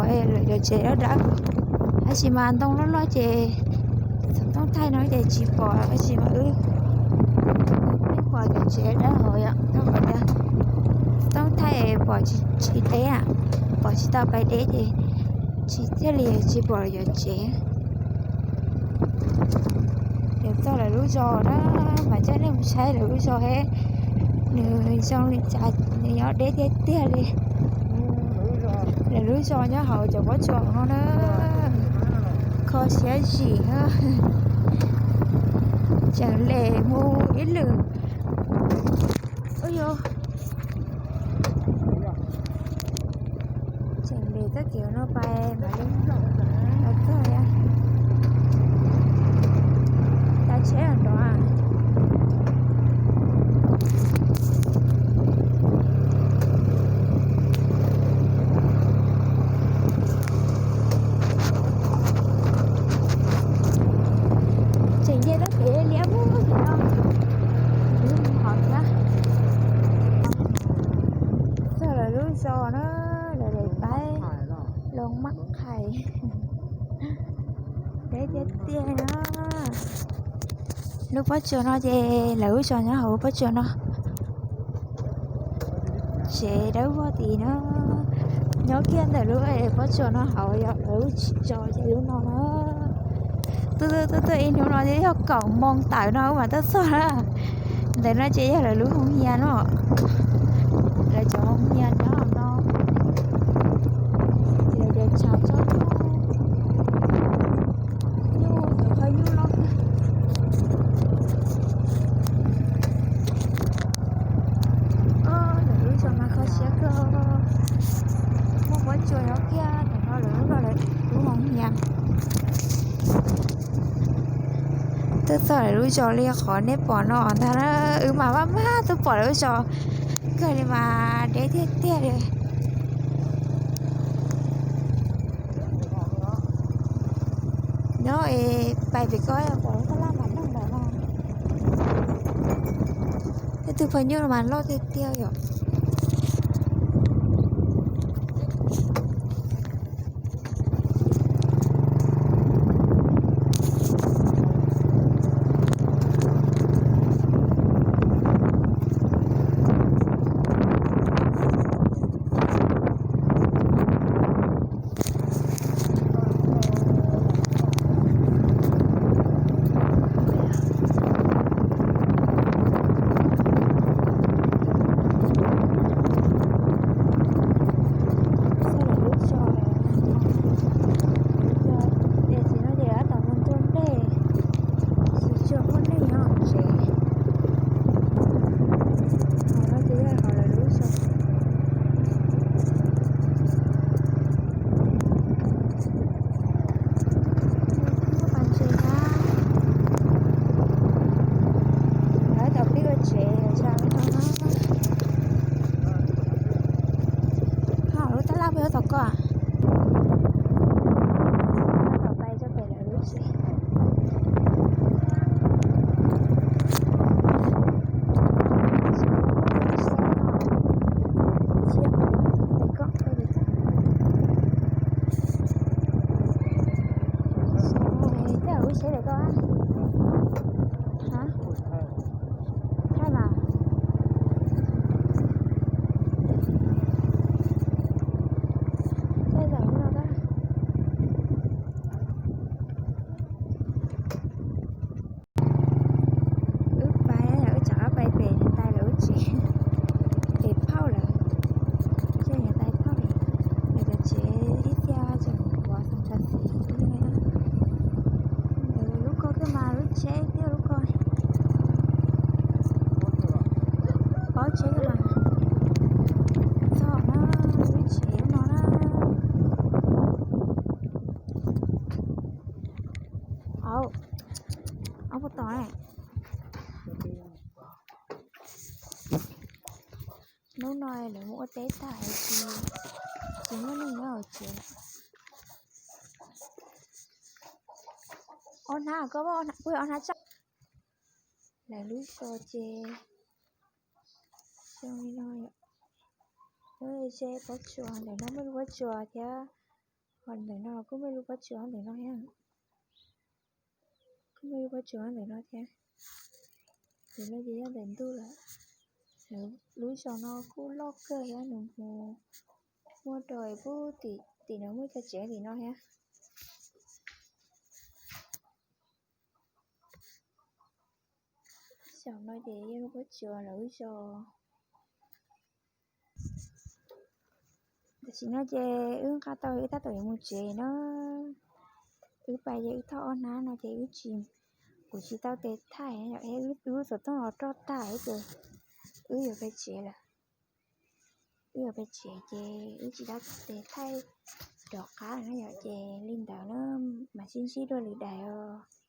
Lawv cov tsev dawb dawb, tab sis mas ntoo loj loj ces txhoov tooj thaij no ces tsis pom, tab sis mas wb pom cov tsev dawb hauv yom, txhoov tooj thaij pom tsis deb, pom tsis tau pais deb ces tsis thiaj li tsis pom lawv cov tsev. Yuav txog lawv lub zos na, mas coj nej mus saib lawv lub zos thiab, nws zoo li cas, nws nyob deb tiag tiag li. Lawv lub zos nyob hauv cov pob tsuas no na, kho siab zim, tseem les mus ib lwm. Ua yog tseem les txoj kev no pais mam li los txog. Tav tsheb los nrov. Tseem nce txoj kev liab mus no, lub hov thiab. Txog lawv lub zos na, lawv daim paib Loos Mab Qhais. Deb tiag tiag na. Lub pob tsuas no ces lawv lub zos nyob hauv lub pob tsuas no. Tsev dawb vog tid na. Nyob kiag ntawm lub pob tsuas no hauv yog lawv lub zos ces lub no na. Tuaj tuaj tuaj ib hnub no yog kaum moos tawm no wb mam tuaj txog na. Ntawm no ces yog lawv lub hoo hias no. Lawv cov hoo hias nyob no. Lawv cov tshav tsob nyuj, cov qhov nyuj loj. Lawv lub zos mas kho siab kawg. Muaj pob tsuas nyob kiag ntawm no, lawv lub zos, lawv lub hoo hias. Twb txog lawv lub zos li qhov nej pom no ntag na, wb mas maj maj twb pom lawv lub zos kawg li mas deb tiag tiag li. Nyob es pais pem ko pom lub tab laj mas loj ntawm no. Tej tug phaj nyuj no mas loj tiag tiag yom. Txog lawv lub zos lawm. Ces tsis no ces tab tom mus ntua dej, tsis tshua muaj neeg nyob hauv tsev. Hauv no ces yog hauv lawv lub zos. Muaj pas ntses na. Lawv tau pib ua tsev tsaus no na. Ho lub tab laj puas yog tom koj? Tom pais rau pem lawv lub tsev. Tej lub tsev lawm koj. Hab, thaij mas. Tej zaum no tab. Wb pais, wb tsam wb pais pem niam tais lawv lub tsev, pem phauj lawm, niam tais phauj lawv cov tsev ib txhia tseem ua xeem tshav xis. Lub ko kawg mas lub tsheb thiab lub ko, pob tsheb mas txog na, lub tsev no na. Au, au puas tom ne. Hnub no lawv mus ua teb tag es tsis, tsis muaj neeg nyob hauv tsev. Ob hnab, koj puag ob hnab tso. Lawv lub zos ces zoo li no yom. Lub ze pob tsuas, ntawm no muaj lub pob tsuas thiab. Pom ntawm no kuj muaj lub pob tsuas ntawm no thiab. Kuj muaj lub pob tsuas ntawm no thiab. Ntawm no ces yog ntawm ntuj lawm. Lub zos no kuj loj kawg thiab, nws mus muaj rau pub tim, tim no muaj cov tsev tim no thiab. Xyaum no ces yog lub pob tsuas lawv lub zos. Tam sim no ces wb nqa tau, wb tab tom yuav mus tsev na. Wb pais ces wb thauj ob hnab no ces wb tsis, kuv tsis tau tes thaij, wb lub xov tooj los roj tag ces wb yuav pais tsev lawm. Wb yuav pais tsev ces wb tsis tau tes thaij rov qab lawm na yom, ces li ntawd na, mam sib ntsib dua lwm daim os.